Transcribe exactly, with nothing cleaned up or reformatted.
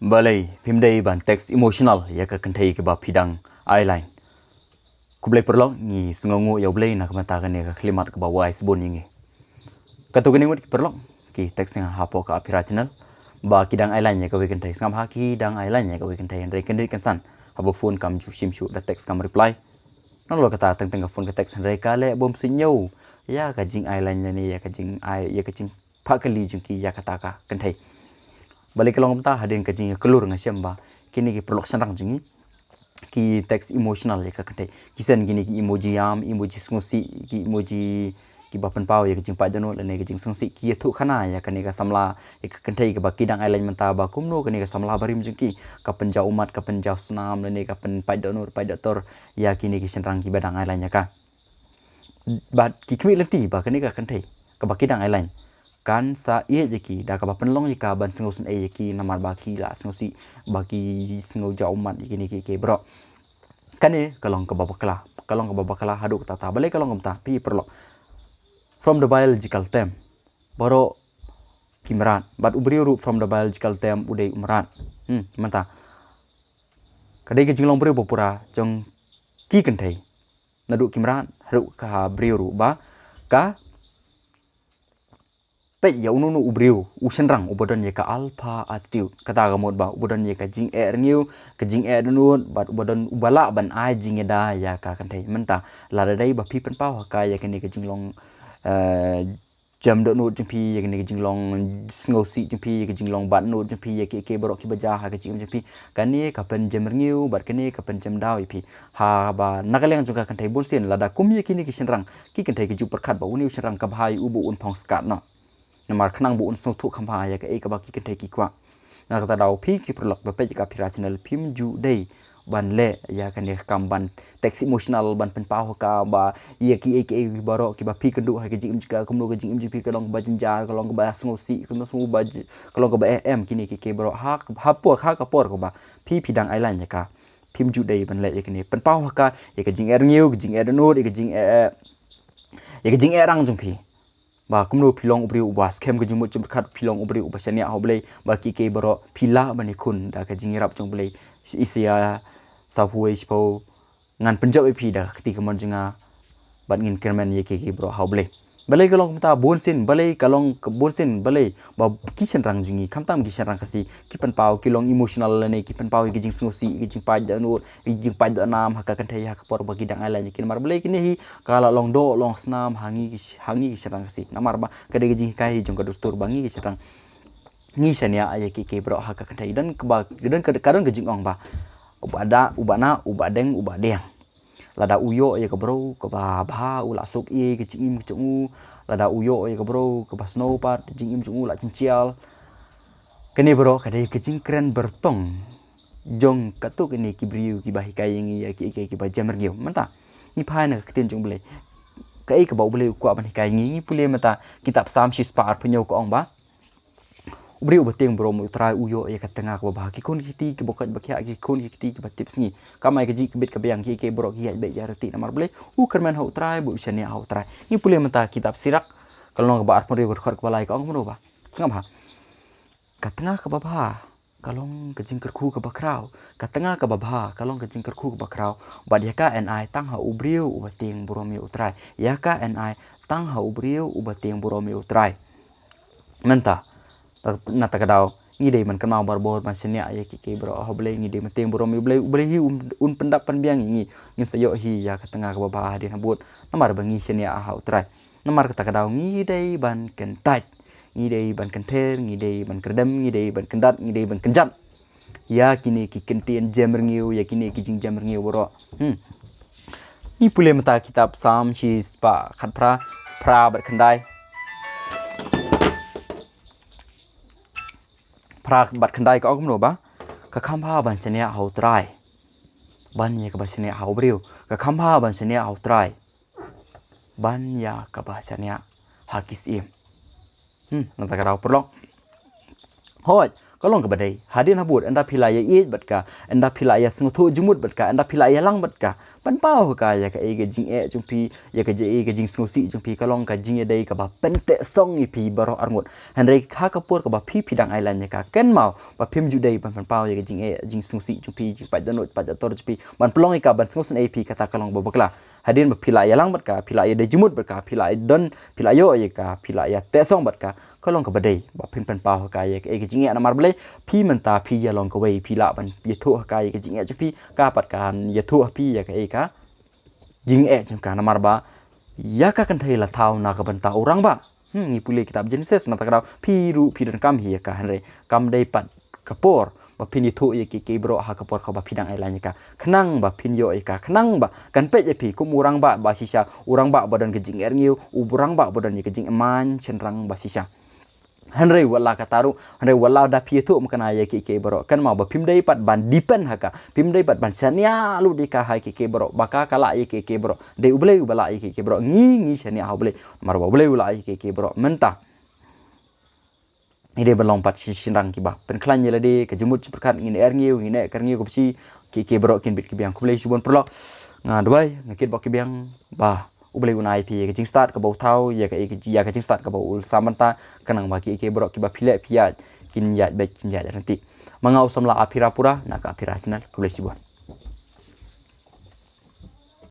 Balei phim dei ban text emotional ïa ka kynthei kaba phi dang ai line? Khublei paralok, ngi sngewnguh ïa U Blei na ka bynta kane ka khyllipmat kaba wai sbun ïa ngi. Katto katne ngut ki paralok ki text nga hapoh ka Aphira channel ba ki dang ai line ïa kawei ka kynthei. Sngap ha, ki dang ai line ïa kawei ka kynthei, hynrei kyndit kynsan haba phone kam ju shim shuh, da text kam reply. Nalor kata teng teng ka phone ka text, hynrei ka leh bym sngewthuh ïa ka jingai line lane ïa ka jingai, ïa ka jingpha kali jong ki ïa kata ka kynthei. Balei ka long kumta? Hadien ka jingïakhlur, nga shem ba kine ki paralok shynrang jong ngi ki text emotional ïa ka kynthei. Ki send kine ki emoji ïam, emoji sngewsih, ki emoji kiba pynpaw ïa ka jingpait dohnud lane ka jingsngewsih. Ki ïathuh khana ïa kane ka samla, ïa ka kynthei kaba ki dang ai line mynta, ba kumno kane ka samla barim jong ki ka pynjaw ummat, ka pynjaw snam lane ka pynpait dohnud, pait dohtor ïa kine ki shynrang kiba dang ai line ïa ka. Bad ki khmih lynti ba kane ka kynthei kaba ki dang ai line kan sa ïeit ïa ki, da kaba pynlong ïa ka ban sngewsynei ïa ki, namar ba ki la sngewsih, ba ki sngew jaw ummat ïa kine kiei kiei baroh. Kane ka long kaba bakla, ka long kaba bakla haduh katta katta. Balei ka long kumta, phi paralok? From the biological term, baroh ki mrad, bad u briew ruh from the biological term u dei u mrad. Hmm, mynta ka dei ka jinglong briew ba pura jong ki kynthei, naduh ki mrad haduh ka briew ruh, ba ka peit ïa uno uno u briew, u shynrang uba don ïa ka alpha attitude. Kata ka mut ba uba don ïa ka jingeh rngiew, ka jingeh dohnud, bad uba don, uba lah ban ai jingïada ïa ka kynthei. Mynta lada dei ba phi pynpaw ha ka ïa kane ka jinglong, eh, jem dohnud jong phi, ïa kane ka jinglong sngewsih jong phi, ïa ka jinglong bat nud jong phi, ïa kiei kiei baroh kiba jia ha ka jingim jong phi, kane ka pynjem rngiew bad kane ka pynjem daw ïa phi. Haba na ka liang jong ka kynthei, bunsien lada kum ïa kine ki shynrang, ki kynthei ki ju pyrkhat ba une u shynrang ka bha ïa u ba un phong skat noh, namar khnang ba un sngewthuh kham bha ïa kaei kaba ki kynthei ki kwah. Na kata ka daw, phi ki paralok ba peit ïa ka Aphira channel, phim ju dei ban leh ïa kane ka kam ban text emotional, ban pynpaw ha ka ba ïa kiei kiei baroh kiba phi kynduh ha ka jingim jong ka, kumno ka jingim jong phi ka long kaba jynjar, ka long kaba sngewsih, kumno sngewbha, ka long kaba eh em, kine kiei kiei baroh ha, ha por, ha ka por kaba phi, phi dang ai line ïa ka. Phim ju dei ban leh ïa kane, pynpaw ha ka ïa ka jingeh rngiew, ka jingeh dohnud, ïa ka jingeh, ïa ka jingeh rang jong phi. Ba kumno phi long u briew uba skhem ka jingmut jingpyrkhat, phi long u briew uba shaniah ha U Blei, ba kiei kiei baroh phi lah ban ïakhun da ka jingïarap jong U Blei. Isaïah sawphew wei shiphew, ngan pynjop ïa phi da ka kti kamon jong nga, bad ngin kyrmen ïa kiei kiei baroh ha U Blei. Balei ka long kumta? Bunsien balei ka long, bunsien balei ba ki shynrang jong ngi, khamtam ki shynrang Khasi, ki pynpaw, ki long emotional lane ki pynpaw ïa ki jingsngewsih, ïa ki jingpait dohnud, ïa ki jingpait dohnam ha ka kynthei ha ka por ba ki dang ai line ïa ki. Namar balei? Kine hi ka la long doh long snam ha ngi ki, ha ngi ki shynrang Khasi. Namar ba ka dei ka jinghikai hi jong ka dustur ba ngi ki shynrang ngi shaniah ïa kiei kiei baroh ha ka kynthei. Don kaba, don ka, ka don ka jingong ba u Bah Da, u Bah Nah, u Bah Deng, u Bah Deng. Lada u ïoh ïa ka briew kaba bha, u la suk ïa ka jingim ka jong u. Lada u ïoh ïa ka briew kaba sngewbha, jingim jong u la jynjar. Kane baroh ka dei ka jingkren byrtong jong katto katne ki briew kiba hikai ïa ngi ïa kiei kiei kiba jem rngiew. Mynta ngi phai na ka ktien jong U Blei. Kaei kaba U Blei u kwah ban hikai ïa ngi? Ngi pule mynta kitab Salm shispah arphew hynñiew, ka ong ba u briew uba tieng burom ïa U Trai u ïoh ïa ka tnga kaba bha. Ki khun ki kti kiba koit ba khiah, ki khun ki kti kiba tip sngi. Kam ai kajih ka bit ka biang, kiei kiei baroh ki ïaid beit ïaid ryntih. Namar balei? U kyrmen ha U Trai bad u shaniah ha U Trai. Ngi pule mynta kitab Sirak, ka lynnong kaba arphew hynriew, ka dkhot kaba lai, ka ong kumno ba? Sngap ha. Ka tnga kaba bha ka long ka jingkyrkhu kaba khraw. Ka tnga kaba bha ka long ka jingkyrkhu kaba khraw. Bad ïa ka yn ai tang ha u briew uba tieng burom ïa U Trai. Ïa ka yn ai tang ha u briew uba tieng burom ïa U Trai. Mynta, ta-, na kata ka daw ngi dei ban kynmaw barabor ban shaniah ïa kiei kiei baroh ha U Blei, ngi dei ban tieng burom ïa U Blei, U Blei hi un, un pyndap pynbiang ïa ngi. Ngin sa ïoh hi ïa ka tnga kaba bha hadien habud, namar ba ngi shaniah ha U Trai. Namar kata ka daw ngi dei ban kyntait, ngi dei ban kynther, ngi dei ban kyrdem, ngi dei ban kyndat, ngi dei ban kynjat ïa kine ki kyntien jem rngiew, ïa kine ki jingjem rngiew baroh. Hmm. Ngi pule mynta kitab Salm shispah khatphra, phra bad khyndai. Phra bad khyndai ka ong kumno ba? Ka kham bha ban shaniah ha U Trai ban ïa kaba shaniah ha u briew. Ka kham bha ban shaniah ha U Trai ban ïa kaba shaniah ha ki syiem. Hmm, na kata ka daw paralok, hooid, ka long kaba dei. Hadien habud, ynda phi la ïa ïeit bad ka, ynda phi la ïa sngewthuh jingmut bad ka, ynda phi la ïa lang bad ka, pynpaw ha ka ïa ka, ïa ka jingeh jong phi, ïa ka, ïa ka jingsngewsih jong phi, ka long ka jingïadei kaba pynteh song ïa phi baroh arngut. Hynrei ha ka por kaba phi phi dang ai laiñ ïa ka, kynmaw ba phim ju dei ban pynpaw ïa ka jingeh jingsngewsih jong phi, jingpait dohnud pait dohtur jong phi, ban pynlong ïa ka ban sngewsynei ïa phi, kata ka long ba bakla. Hadien ba phi la ïa lang bad ka, phi la ïa dei jingmut bad ka, phi la ïa don, phi la ïoh ïa ka, phi la ïa teh song bad ka, ka long kaba dei ba phin pynpaw ha ka ïa ka, ïa ka jingeh. Namar balei? Phi mynta phi ïa long kawei, phi lah ban ïathuh ha ka ïa ka jingeh jong phi, ka pat kan ïathuh ha phi ïa ka, ïa ka jingeh jong ka. Namar ba ïa ka kynthei la thaw na ka bynta u rangbah. Hmm, ngi pule kitab Genesis, na kata ka daw phi ruh phi donkam hi ïa ka, hynrei kam dei pat ka por ba phin ïathuh ïa kiei kiei baroh ha ka por kaba phi dang ai laiñ ïa ka, khnang ba phin ïoh ïa ka, khnang ba kan peit ïa phi kum u rangbah ba shisha, u rangbah ba don ka jingerngiew, u rangbah ba don ïa ka jingman shynrang ba shisha. Hynrei wat la kata ruh, hynrei wat la da phi ïathuh makna ïa kiei kiei baroh, kynmaw ba phim dei pat ban depend ha ka, phim dei pat ban shaniah lut ïa ka ha kiei kiei baroh, ba ka ka lah ïa kiei kiei baroh. Dei U Blei uba lah ïa kiei kiei baroh, ngi, ngi shaniah ha U Blei. Namar ba U Blei u lah ïa kiei kiei baroh. Mynta ngi dei ban long pat shi shynrang kiba pynkhlaiñ ïa lade, ka jingmut jingpyrkhat, ngin erngiew, ngin eh ka rngiew kaba shi, kiei kiei baroh kin bit ki biang. Khublei shibun paralok. Nga duwai, nga kitbok ki biang ba U Blei un ai phi ïa ka jingstad kaba u thaw, ïa ka, ïa ka, ïa ka jingstad kaba u sam bynta, khnang ba kiei kiei baroh kiba phi leh phi ïaid, kin ïaid beit, kin ïaid ryntih. Ma nga u samla Aphira Pura na ka Aphira Channel. Khublei shibun.